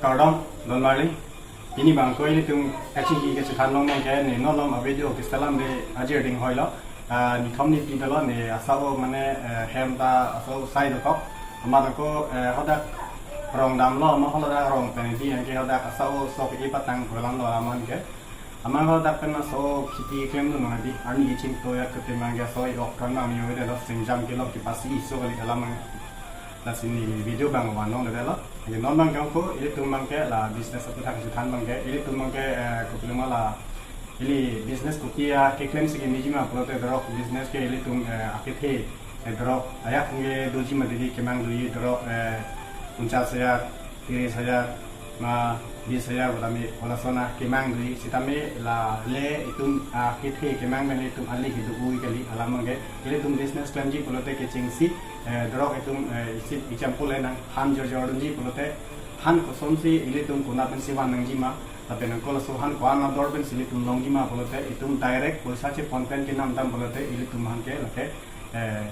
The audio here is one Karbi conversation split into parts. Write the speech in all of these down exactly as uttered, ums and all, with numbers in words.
Kardom, don marli. Pini abang ko ilitum kachingki kachethan long nangke ne non lom a-video ke salam de ajir ding hoilo. Ah, nithom nipi dolo ne asao mane, eh, hem ta asao sai dokok. Amat ako, eh, hadak rong damlo, amat hadak rong pen di anke hadak asao sok ipatang kolam lo aman ke. Amat hadak pen asao khiti klemdun nang di. Arni iching to ya ketimang ya asao i-ok kan nang yo de lo singjam kilo kipasi iso kali alam. Lasi ne video abang vanong de lo. Ye non abang kangko, ilitum abang ke la business aputhak chethan abang ke, ilitum abang ke, eh, kopiloma la, ili business kopi akeklem si ke niji ma pulote drug business ke ilitum, eh, akethe, eh, drug ayak nge doji ma didi kemang doji drug, eh, ponchas hajar, tiris hajar, ma bis hajar pu tame hala sona kemang doji sitame la le itum akethe kemang pen itum ali kedo-ui kali alam abang ke. Ilitum business klemji pulote kechengsi, eh, drug itum, eh, isi example le nang han jor jordunji pulote han kosonsi ilitum konat pensi van nangji ma, lapen angko laso han ko-an ador pensi ilitum longji ma pulote itum direct poisa chepon pen kenam dam pulote ilitum abang ke lake, eh,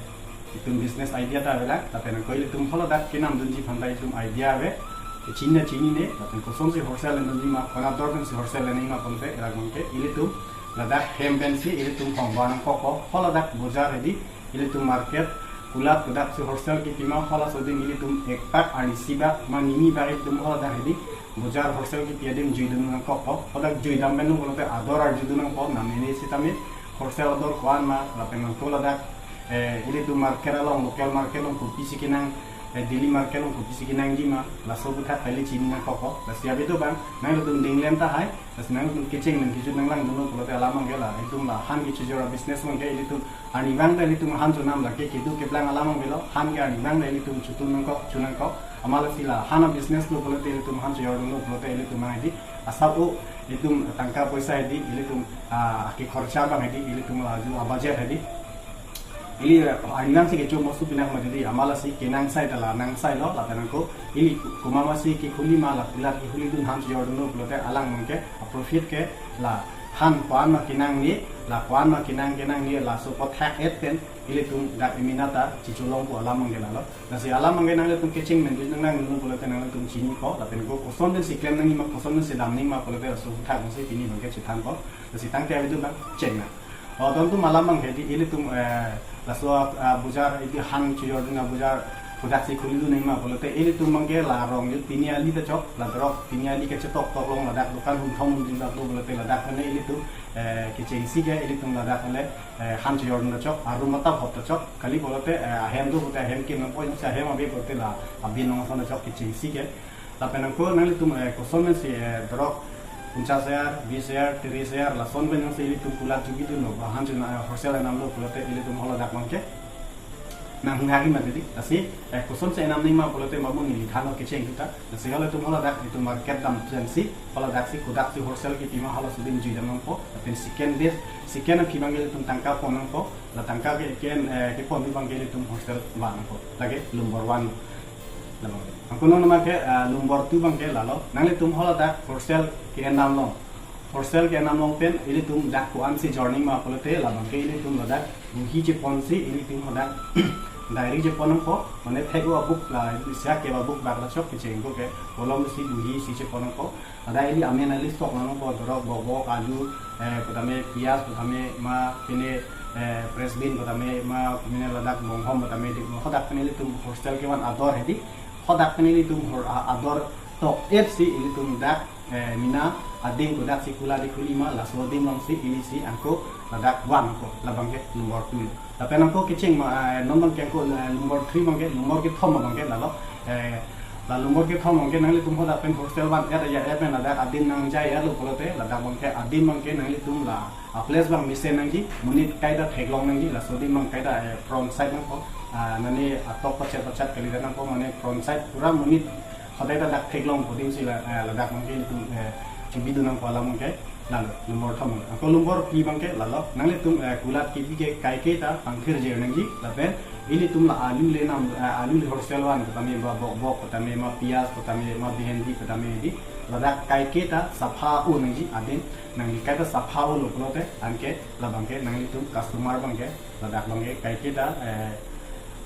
itum business idea ta avelang, lapen angko ilitum haladak kenamdunji aphan ta itum idea ave, chinine chinine, lapen kosonsi wholesale dunji ma, konat ador pensi wholesale nangji ma pulote rak abang ke ilitum ladak hem pensi ilitum hong van nangkokpo, haladak bojar hedi, ilitum market, kulat kodaksi wholesale kipi ma halaso adim ilitum ek pak arni isi bak ma nini bak ilitum haladak hedi bojar wholesale kipi adim juidun nangkokpo. Hadak juidam pen pulote ador arjudun nangpo, nam ini sitame wholesale ador ko-an ma lapen nangko ladak, eh, ilitum market along, local market along kopisi kenang, eh, daily market along kopisi kenangji ma, laso aputhak kali chini nangkokpo. Lasi abi do abang, nanglitum dinglem tahai, lasi nanglitum kecheng pen kejut nanglangdunlo pulote alam abang ke la, itum la han kechejor a-business abang ke ilitum arnivang ta ilitum han chonam lake kedo keplang alam abang avelo, han ke arnivang ta ilitum chotun nangkok, chonam nangkok. Amat lasi la han a-business lo pulote ilitum han chejordunlo pulote ilitum abang hedi asao itum tangka poisa hedi ilitum, ah, kekhorcha abang hedi ilitum la aju a-budget hedi. Ili, ah, arnivang si kecho mosu pinak ma didi, amat lasi kenangsai ta la nangsailo, lapen angko ili komat masi kekhuli ma la kulat kekhulidun han chejordunlo pulote alang abang ke a-profit ke la han ko-an ma kenangne, la ko-an ma kenang kenangne, laso aputhak et pen ilitum dak emena ta chicholongpo alam abang ke lalo. Lasi alam abang ke nanglitum kecheng pen nanglangdunlo pulote nanglitum chinipo, lapen ko koson pensi klem nangji ma, koson pensi dam nangji ma pulote laso aputhak pensi pini abang ke chethanpo. Lasi tangte abi do abang cheng nang. O, don atum alam abang ke di ilitum, eh, laso, ah, bojar hedi han chejordun abojar kodaksi khulidun nangji ma pulote ilitum abang ke la rong jut pini ali ta chok, la drug pini ali kachetok tok along ladak dokan hum thom hum jin dak do pulote ladak mane ilitum, eh, kechengsi ke ilitum ladak mane, eh, han chejordun ta chok, a-room atap hop ta chok, kali pulote, eh, ahem do pulote ahem kim nangpo, jongsi ahem ave pulote la abin along ason ta chok kechengsi ke. Lapen angko nanglitum, eh, koson pensi, eh, drug ponchas hajar, bis hajar, tiris hajar, lason pen jongsi ilitum kulat jugidunlo, ba han chona, eh, wholesale namlo pulote ilitum haladak abang ke nang hagi ma didi. Lasi, eh, kosonsi enam nangji ma pulote mamu neli thanlo kecheng tuta. Lasi halatum haladak itum market dam pensi, haladaksi kodaksi wholesale kipi ma halaso adim juidam nangpo. Lapen second base, second aphi abang ke ilitum tangka pon nangpo. La tangka ke ken, eh, kepon abang ke ilitum wholesale van nangpo. Lake number one. Labang ke. Angko non abang ke, ah, number two abang ke lalo. Nanglitum haladak wholesale ke-en damlo. Wholesale ke-en damlo pen ilitum dak ko-ansi jorning ma pulote labang ke ilitum ladak bohi cheponsi ilitum hadak diary chepon nangpo. Mane thek-o a-book la isi akep a-book bak la chok kecheng ko ke kolom si bohi si chepon nangpo. Ada ili amen ali stock nangpo, drug, bobok, alu, eh, putame piyaj, putame ma pine, eh, French bean, putame ma pine ladak bonghom, putame di, hadak pen ilitum wholesale kevan ador hedi, hadak pen ilitum hor-, a-, ador tok et si ilitum dak, eh, mena adim kodaksi kulat kekhuli ma, laso adim alongsi ili si angko ladak van ko, labang ke number two. Lapen angko kecheng ma, eh, non abang ke angko, eh, number three abang ke, number kethom abang ke lalo. Eh, la number kethom abang ke nanglitum hadak pen wholesale van et ya et pen ladak adim nangjai etlo pulote, ladak abang ke adim abang ke nanglitum la a-place abang mesen nangji, monit kaita theklong nangji, laso adim abang kaita, eh, front side nangpo, ah, mane atok pachet pachet kalidet nangpo, mane front side pura monit hadak ta dak theklongpo adim si la, eh, ladak abang ke ilitum, eh, chebidun nangpo alam abang ke. Lalo, number thom. Angko number phli abang ke lalo. Nanglitum, eh, kulat kipi ke kaike ta pangthir jer nangji. Lapen ilitum la alu le nam, eh, alu le wholesale van putame ba bobok, putame ma piyaj, putame ma bhendi, putame di. Ladak kaike ta sapha-o nangji adim. Nangli kaita sapha-olo pulote anke labang ke nanglitum customer abang ke ladak abang ke kaike ta, eh,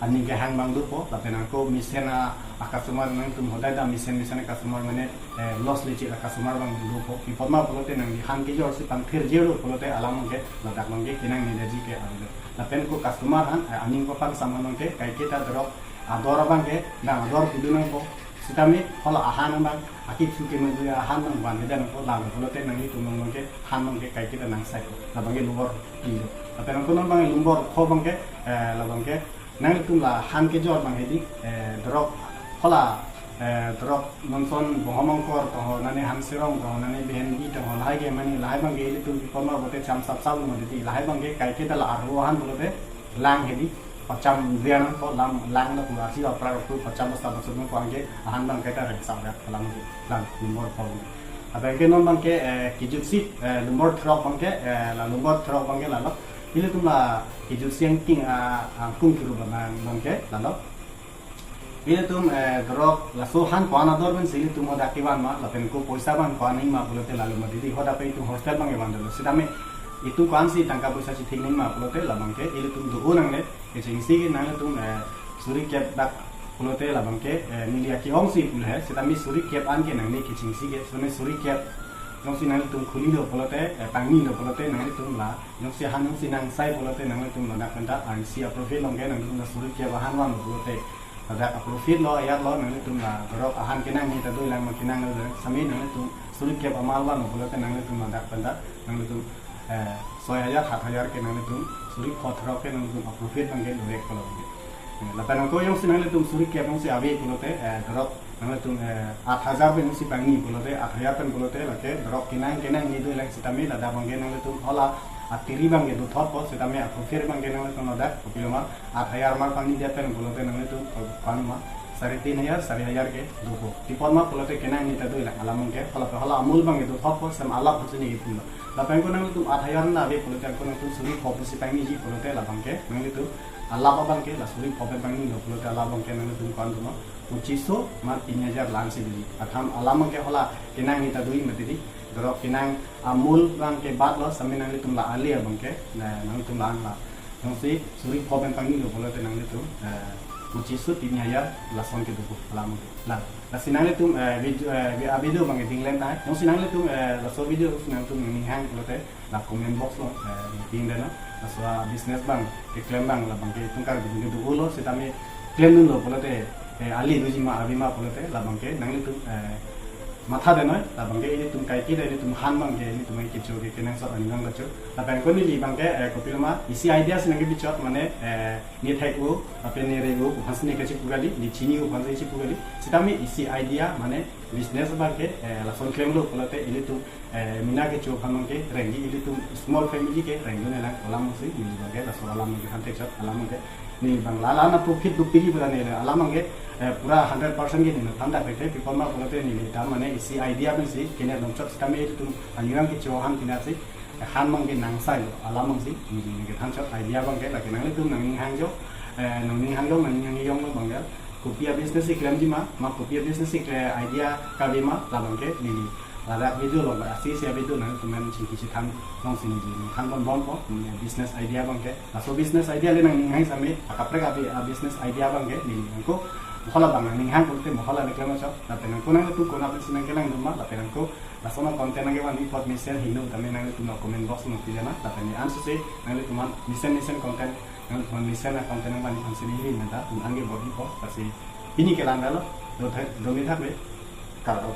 aning kehang abang dopo, lapen ako mesen a, a customer nangtum hodai ta mesen mesen a customer mane, eh, loss le chit a customer abang dopo. Pi apot ma pulote nangli han kejor si pangthir jero pulote alam abangke ladak abangke kenangne detji ke avelo. Lapen ko customer aphan, eh, aning ko aphan saman abangke kaiketa dorok ador abangke, dang ador pidun nangpo. Sitame hala ahan abang, akitsu ke madu ahan abang van heda nangpo, lalu pulote nanglitum abangke han abangke kaiketa nangsaiko. Labangke lumbor pilo. Lapen ako non abangke lumbor pho abangke, eh, labangke nanglitum la han kejor abang hedi, eh, dorok hala, eh, dorok nonson Bonghom Angkor tong ho, nane Hamsirong tong ho, nane Behenbi tong ho, lahai ke mane lahai abangke ilitum pi apot ma pulote cham sapsap lo mati, lahai abangke kaiketa la arlo ahan pulote lang hedi, pacham dia nangpo, lam lang lo pulo, asi apra pu pacham basta basut nangpo, anke ahan abang kaita reng sap dak alam ke, lang lumbor pho. Abangke non abangke, eh, kejutsi, eh, lumbor throk abangke, eh, la lumbor throk abangke lalo. Ilitum la kejutsi angking, ah, angkung kiru abang abangke lalo. Ilitum, eh, dorok laso han ko-an ador pensi ilitum hodak kevan ma, lapen ko poisa abang ko-an nangji ma pulote lalo mati, hodak pen itum hostel abang kevan dolo. Sitame itum ko-ansi tangka poisa chithik nangji ma pulote labangke ilitum do-o nangne, kechengsi ke nanglitum, eh, suri kep dak pulote labangke, eh, neli ake-ongsi pule he, sitame suri kep an ke nangne kechengsi ke, sitame suri kep jongsi nanglitum khuli lo pulote, eh, pangni lo pulote nanglitum la, jongsi han jongsi nangsai pulote nanglitum ladak penta R D C a profile along ke nanglitum la suri kep ahan van lo pulote, ladak a profile lo, ayat lo, nanglitum la dorok ahan kenangne ta dolang ma kenang lo, sitame nanglitum suri kep amal van lo pulote nanglitum ladak penta, nanglitum, eh, soi hajar, hat hajar ke nanglitum, suri pho throk ke nanglitum a profile abangke lurek pulo. Lapen ako jongsi nanglitum suri kep jongsi ave pulote, eh, dorok nanglitum, eh, at hajar pen jongsi pangni pulote, at hajar pen pulote lake dorok kenang kenangne dolang, sitame ladak abangke nanglitum hala atiri abangke dothotpo, sitame a profile abangke nanglitum ladak kopilo ma, at hajar ma pangni det pen pulote nanglitum pangni ma sare tin hajar, sare hajar ke dopo. Pi apot ma pulote kenangne ta dolang alam abangke, hala hala amul abangke dothotpo, sitame alap husini ke pulo. Lapen ako nanglitum at hajar na ave pulote ako nanglitum suri pho pensi pangniji pulote labangke nanglitum alap abangke la suri pho pen pangni lo pulote alap abangke nanglitum ko-an doma, pochis so ma tin hajar lang si doji. Atham alam abangke hala kenangne ta doji mati di. Dorok kenang amul abangke bat lo, sitame nanglitum la ale abangke, na nanglitum la an la. Jongsi suri pho pen pangni lo pulote nanglitum, eh, pochis so tin hajar lason ke dopo alam abangke. La, lasi nanglitum, eh, video, eh, vi-, a video abangke dinglen ta. Jongsi nanglitum, eh, laso video nanglitum ning hang pulote la comment box lo, eh, dinglen lo. Laso a business abang, keklem abang labangke tungkar video do-o lo, sitame klemdun lo pulote, eh, ale doji ma ave ma pulote labangke nanglitum, eh, matha dennoi, labangke ilitum kaiketa ilitum han abangke ilitum kecho ke kenangsot aning abang kacho. Lapen ako neli abangke, eh, kopilo ma isi idea si nangkebichot mane, eh, nethek-o, lapen nere-o, aphansi ne kachipu kali, ne chini-o aphansi chipu kali. Sitame isi idea mane business abangke, eh, lason klemlo pulote ilitum, eh, mena kecho aphan abangke rengji, ilitum small family ke rengdun elang alam si neli abangke laso alam abangke than thekchot alam abangke. Neli abang la la na profit dopik pu ta neli alam abangke, eh, pura hundred percent ke neli than dak thek, pi apot ma pulote neli ta mane isi idea pensi kene dongchot, sitame ilitum aning abang kecho han pina si, eh, han abangke nangsai lo alam abang si neli kethan chot idea abangke, lake nanglitum nangning hangjo, eh, nangning hangjo, nangning hangjo lo abangke. Kopi a business si klemji ma, ma kopi a business si klem idea kave ma, labangke neli ladak video lo, asi si a video nangtum men chingki chithan nong si neli ning hang bon bompo, neli business idea abangke. Laso business idea le nangning hang sitame, akaprek a bi-, a business idea abangke neli nangko, mo hala abang nangning hang pulote mo hala le klem chot, lapen ako nanglitum konat pensi nangkelang doma, lapen ako laso ma content nangkevan pi apot mesen hingno tame nanglitum lo comment box nangpidun ma, lapen ne ansose nanglitum an mesen mesen content, nanglitum an mesen a content nangvan aphansi neli menta, tum anke bor-ipo, lasi pini ke lang dalo, do thak, do mi thak le, kardom.